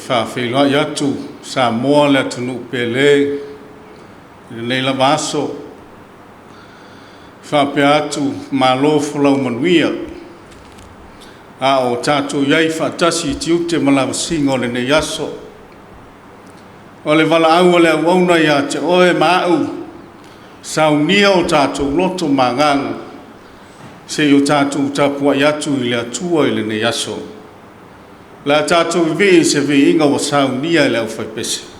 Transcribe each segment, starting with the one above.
faafeiloai atu Samoa le atunuu pele i lenei lava aso. Faapea atu, malo folau manuia, a o tatou i ai faatasi i tiute ma lavasiga o lenei aso. O le valaau a le auauna ia te oe ma au, saunia o tatou loto ma agaga, se i o tatou tapuai atu i le Atua i lenei aso. O le a tatou vivii i se viiga ua saunia e le aufaipese.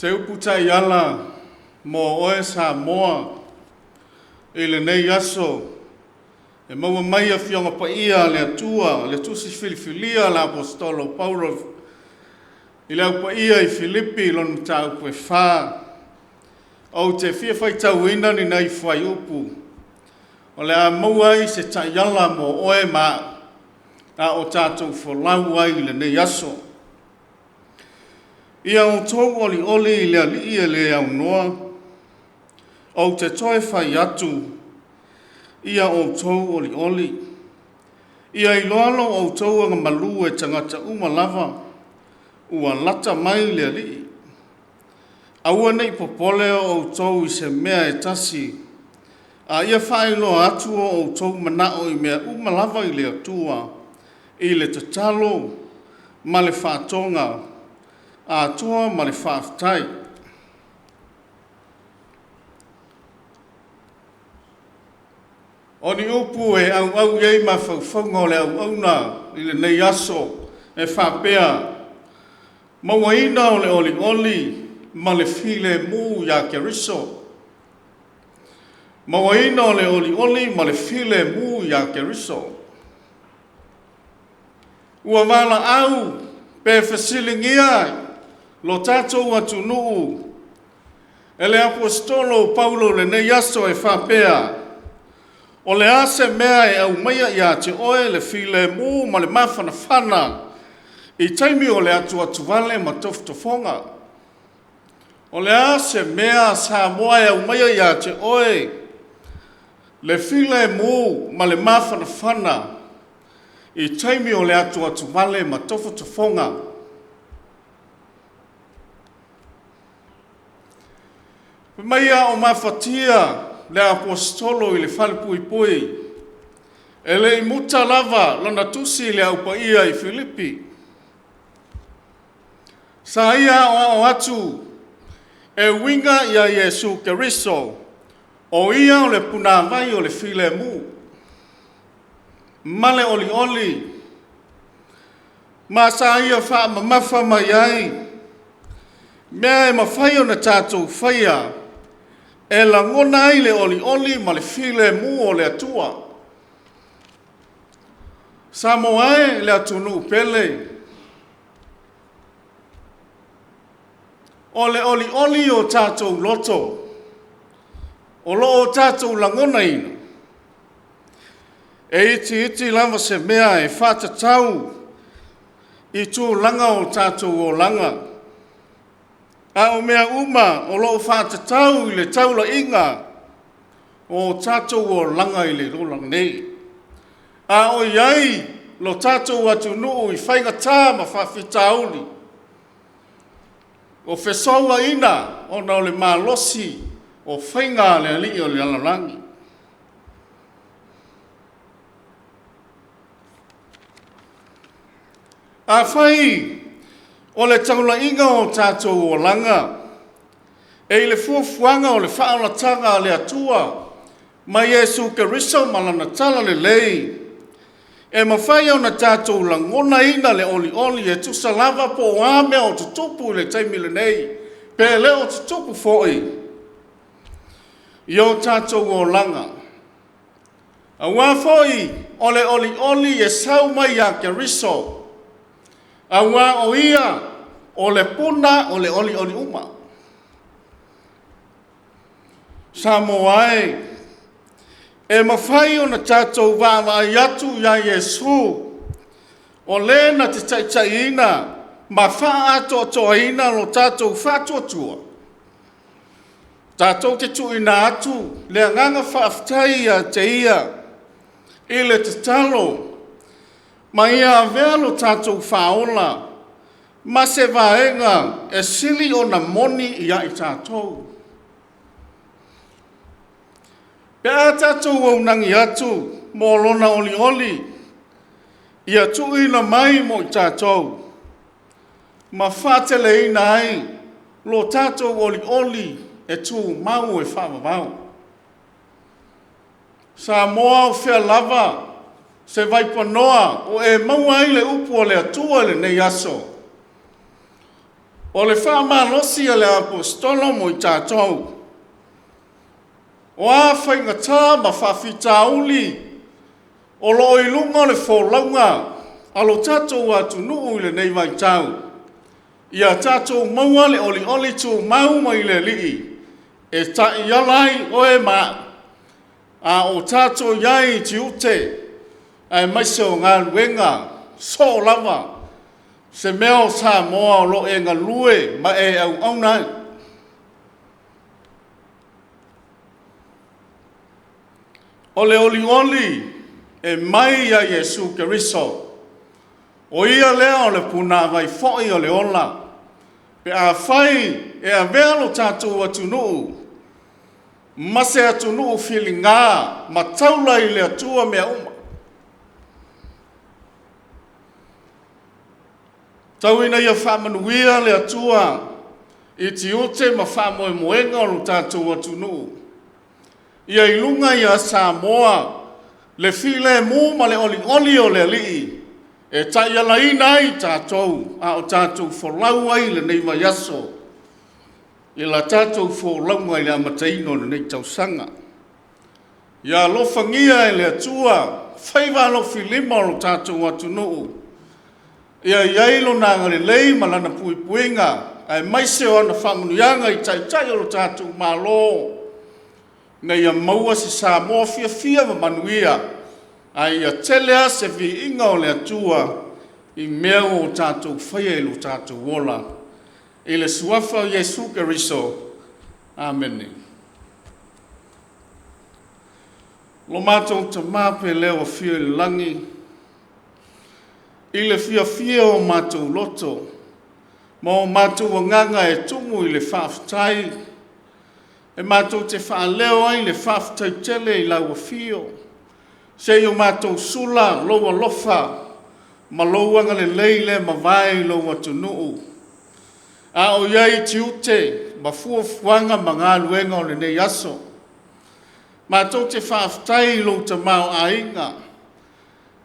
Se upu taiala mo oe Samoa i lenei aso, e maua mai Afioga Paia a le Atua, le Tusi Filifilia a le Aposetolo o Paulo I le Au Paia i Filipi lona mataupu e 4, ou te fia faitauina ni nai fuaiupu o le a maua ai se taiala mo oe ma a'u a o tatou folau ai i lenei aso. Ia outou olioli i le Alii e le aunoa, ou te toe fai atu, ia outou olioli. Ia iloa lo outou agamalu e tagata uma lava, ua lata mai le Alii. Aua ne i popole outou i se mea e tasi, a ia faailoa atu o outou manao i mea uma lava i le Atua, i le tatalo ma le faatoga atoa ma le faafetai. O ni upu e auau i ai mafaufauga o le auauna i lenei aso e faapea, mauaina o le olioli ma le filemu ia Keriso. Mauaina o le olioli ma le filemu ia Keriso. Ua valaau pe fesiligia lo tatou atunuu e le Aposetolo o Paulo i lenei aso e faapea, o le a se mea e aumaia ia te oe le filemu ma le mafanafana i taimi o le atuatuvale ma tofotofoga? O le a se mea Samoa e aumaia ia te oe le filemu ma le mafanafana i taimi o le atuatuvale ma tofotofoga? Fai mai a o mafatia le Aposetolo i le falepuipui, e le i muta lava lana tusi i le Au Paia i Filipi. Sa ia aoao atu e uiga ia Iesu Keriso, o Ia o le punavai o le filemu ma le olioli, ma sa ia faamamafa mai ai mea e mafai ona tatou faia e lagona ai le olioli ma le filemu o le Atua. Samoa e le atunuu pele, o le olioli o tatou loto o lo o tatou lagonaina, e itiiti lava se mea e faatatau i tulaga o tatou olaga, a o mea uma o lo o faatatau i le taulaiga o tatou olaga i le olaga nei. A o i ai lo tatou atunuu i faigata ma faafitauli, o fesouaiga ona o le malosi o faiga a le alii o le lalolagi. Afai o le taulaiga o tatou olaga e i le fuafuaga o le faaolataga a le Atua mai Iesu Keriso ma Lana Talalelei, e mafai ona tatou lagonaina le olioli e tusa lava po o a mea o tutupu i le taimi lenei, pe le o tutupu foi i o tatou olaga. Aua foi o le olioli e sau mai ia Keriso, aua o Ia o le puna o le olioli uma. Samoa e, e mafai ona tatou vaavaai atu ia Iesu, o Le na te taitaiina ma faaatoatoaina lo tatou faatuatua, tatou te tuuina atu le agaga faafetai ia te Ia i le tatalo ma ia avea lo tatou faaola ma se vaega e sili ona moni ia i tatou. Pe a tatou aunagi atu mo Lona olioli ia tuuina mai mo i tatou ma faateleina ai lo tatou olioli e tumau e faavavau. Samoa o fea lava se vaipanoa o e maua ai le upu a le Atua i lenei aso? O le faamalosi a le Aposetolo mo i tatou, o a faigata ma faafitauli o lo o i luga o le folauga a lo tatou atunuu i lenei vaitau, Ia tatou maua le olioli tumau mai le Alii e taiala ai oe ma a'u a o tatou i ai i tiute aemaise o galuega soo lava, se mea o Samoa o lo o e galue ma e auauna ai. O le olioli e mai ia Iesu Keriso, o Ia lea o le punavai foi o le ola pe afai e avea lo tatou atunuu ma se atunuu filiga ma taula i le Atua mea uma. Tau ina ia faamanuia le Atua i tiute ma faamoemoega o lo tatou atunuu, ia i luga ia Samoa le filemu ma le olioli o le Alii e taialaina ai i tatou a o tatou folau ai i lenei vaiaso i la tatou folauga i le amataina o lenei tausaga. Ia alofagia e le Atua faiva alofilima o lo tatou atunuu, ia i ai Lona agalelei ma Lana puipuiga aemaise o ana faamanuiaga i Taitai o lo tatou Malo, ina ia maua se Samoa fiafia ma manuia, a ia tele lava se viiga o le Atua i mea ua tatou faia i lo tatou ola. I le Suafa o Iesu Keriso. Amene. Lo matou Tama pele ua afio i le lagi, i le fiafia o matou loto ma o matou agaga e tumu i le faafetai, e matou te faaleo ai le faafetai tele i lau afio, se i o matou sula lou alofa ma lou agalelei le mavae i lou atunuu, a o i ai i tiute ma fuafuaga ma galuega o lenei aso. Matou te faafetai i lou tamaoaiga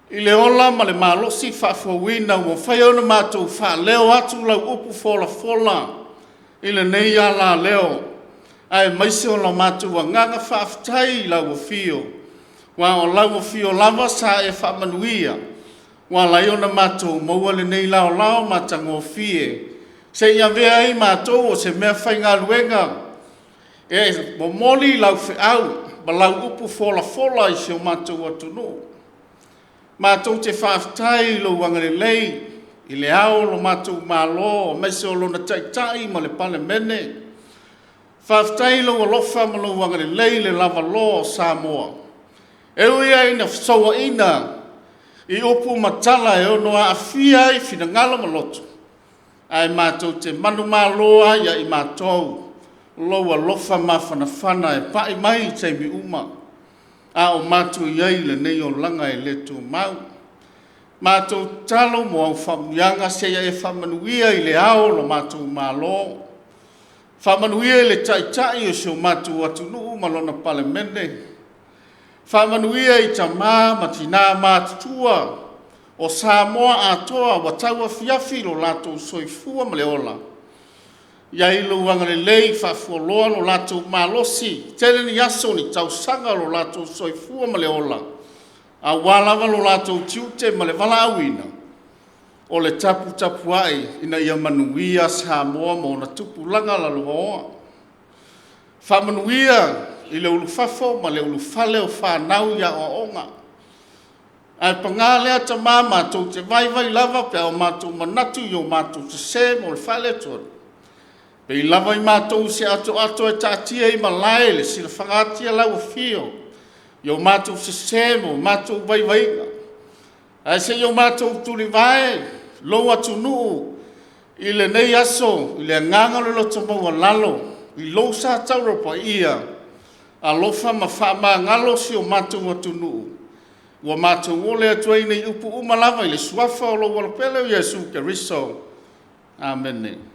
i le ola ma le malosi faafouina ua mafai ona matou faaleo atu lau upu folafola i lenei alaleo, aemaise o le matou agaga faafetai i lau afio, aua o lau afio lava sa e faamanuia ua ala ai ona matou maua lenei laolao matagofie, se i avea ai matou o se meafaigaluega e momoli lau feau ma lau upu folafola i si o matou atunuu. Matou te faafetai i lou agalelei i Le Ao o lo matou Malo aemaise o lona Taitai ma le Palemene. Faafetai i lou alofa ma lou agalelei i le lavaloa o Samoa, e ui lava ina fesouaina i upu ma tala e ono aafia ai finagalo ma loto, ae matou te manumalo lava ia i matou lou alofa mafanafana e pai mai i taimi uma a o matou i ai i lenei olaga e le tumau. Matou tatalo mo au faamanuiaga, se i e faamanuia i Le Ao o lo matou Malo, faamanuia i le Taitai o si o matou atunuu ma lona Palemene, faamanuia i tama ma tina matutua o Samoa atoa ua tauafiafi lo latou soifua ma le ola. Ia i ai lou agalelei faafualoa lo latou malosi, tele ni aso ni tausaga o lo latou soifua ma le ola, aua lava lo latou tiute ma le valaauina o le taputapuai ina ia manuia Samoa ma ona tupulaga lalovaoa. Faamanuia i le ulufafo ma le ulufale o fanau i aoaoga. Ae paga lea Tama, matou te vaivai lava pe a o matou manatu i o matou sese ma le faaletonu, pei lava i matou o se atoato e taatia i malae i le silafaga ati a lau Afio i o matou sese ma o matou vaivaiga. Ae se i o matou tulivae lou atunuu i lenei aso i le agaga o le loto maualalo i lou sa taula paia, alofa ma faamagalo si o matou atunuu. Ua matou ole atu ai i nei upu uma lava i le Suafa o lou Alo Pele o Iesu Keriso. Amene.